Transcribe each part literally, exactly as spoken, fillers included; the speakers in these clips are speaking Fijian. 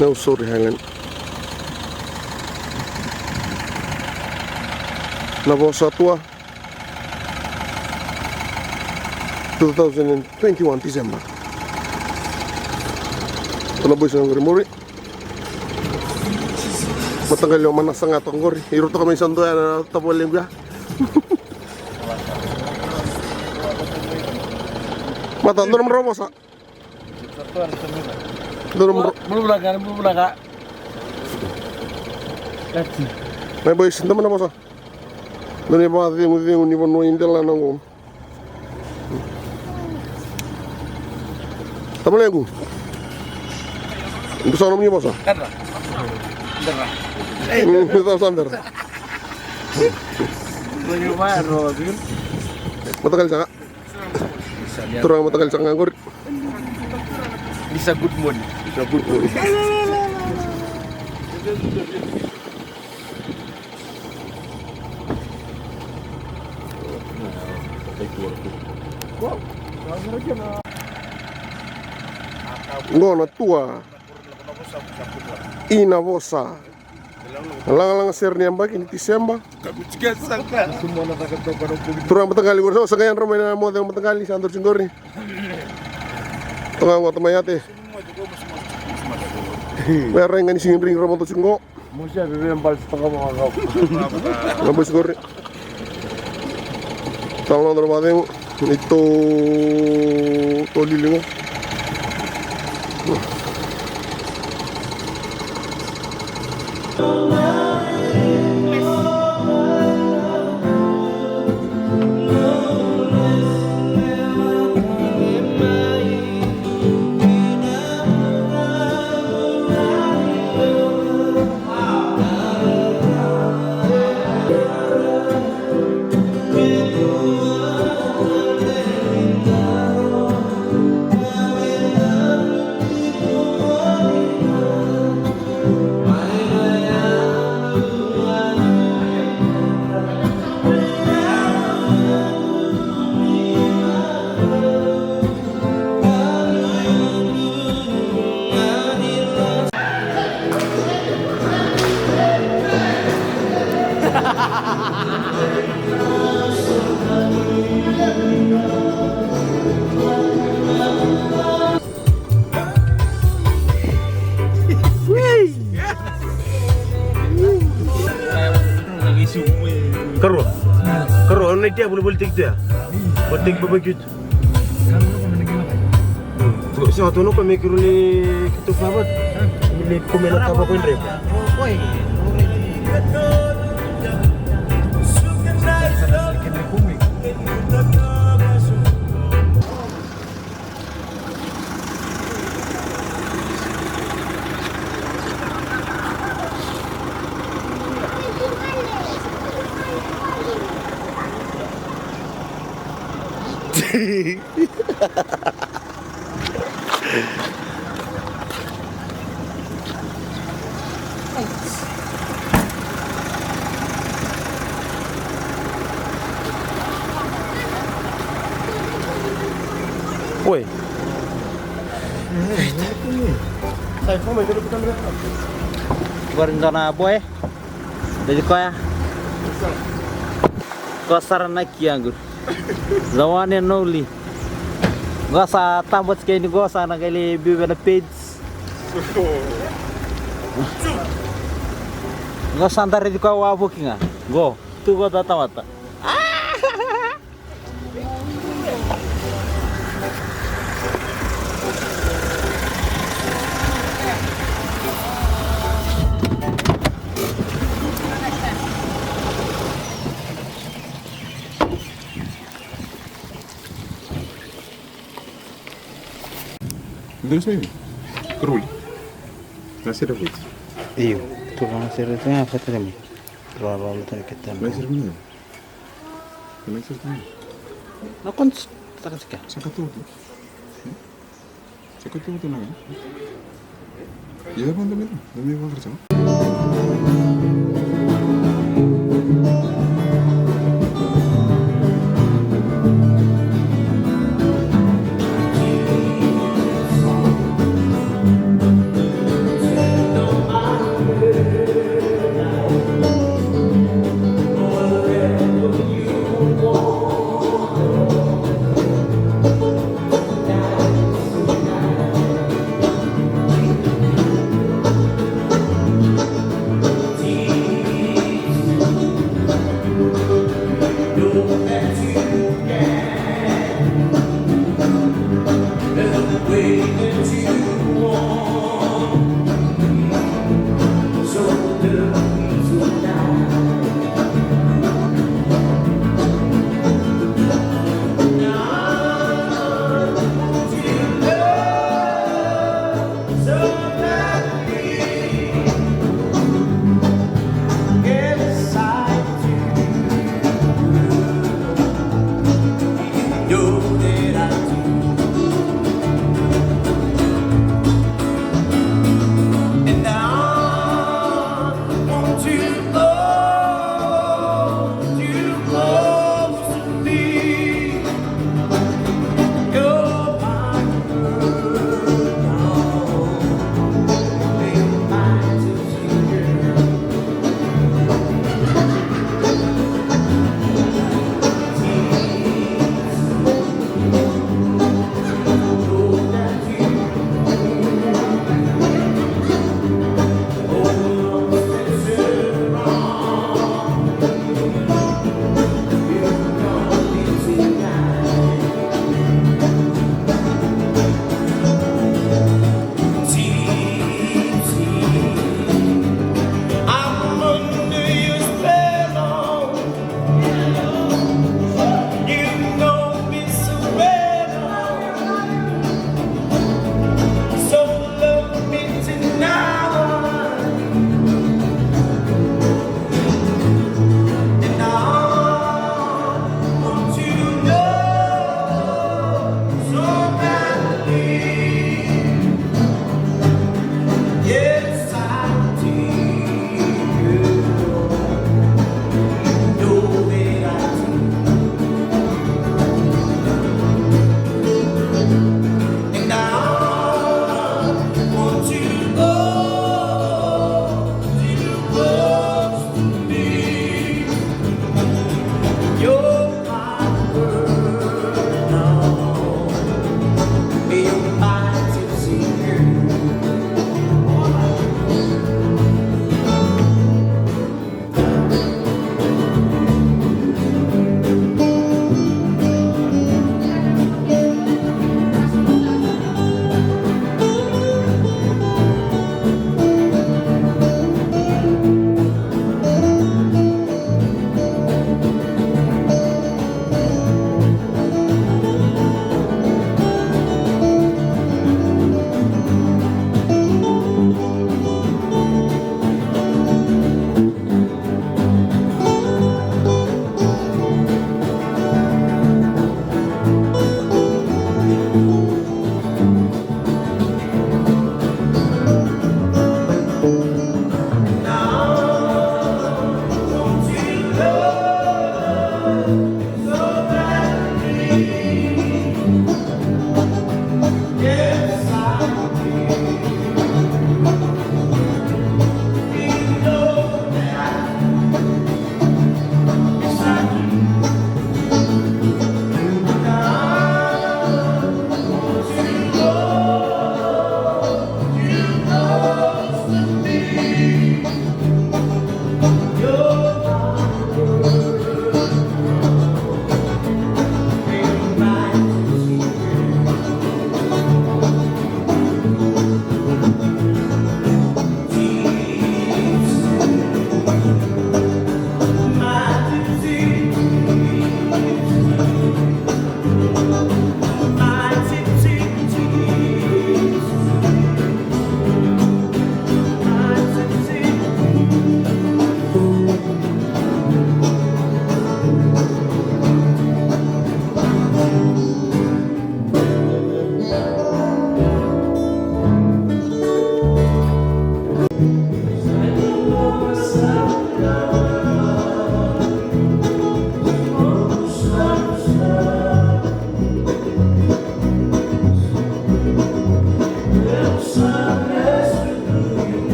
Nausori Highland. Na vosa tua. Two thousand and twenty-one December. Tuna boys na qori muri. Mataqali o Manasa ga toka qori. Iro toka mai sa doya na tavalequ ya. Mata, dua na marau vosa. Dua na marau. Bulubulaka, bulubulaka. Mai boys, dua na vosa. Dua na ivakacegucegu ni vanua i delana qo. Tavalequ. Dou sa nomuni vosa. Bera. Bera. Mm, sa, sa bera. Mataqali saka. Turaga mataqali saka ga qori. Ni sa good morning. Ni sa good morning. Qo na tua i Navosa. Na lagalaga sere ni yabaki ni Tiseba. Turaga mataqali qori, sa qai yadra mai na moce mataqali, sa duri tiko qori. Toga qo, tamai yate. Vei rai ga ni sigidrigi ra moto tiko qo. Mosia veve bal toga mo ga. Na boys qori. Talo na dra vacegu. Ni to, to lili qo. Karua. Karua, na itia voli voli teki tu ya. Voli teki baba kitu. Sega tu na ka me kuru ni kito favat. Ni le kume na kava ko ndre. Oi. Qori dua na boy. Dua koya. Ko sara na kia qori. The one and only. Qo sa tabo tiko ni qo sa na qai lai biu vei na page. Qo sa da raici koya wavoki ga. Qo, tu qo tatamata. Dua na sere. Karua. Na sere vei. Io, tu na sere tu ya, fata mai. Rua, rua, tu na kita. Na sere vei. Na sere vei. Na konts, taka tika. Saka tu. Saka tu tu na. Ia, vanda mai, vanda mai, vanda mai.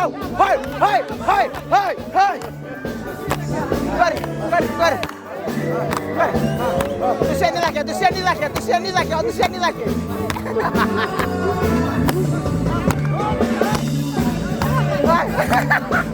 Hai, hai, hai, hai, hai. Kori, kori, kori. Kori. Dusia ni cake, dusia ni cake, dusia ni cake, dusia ni cake. Hai.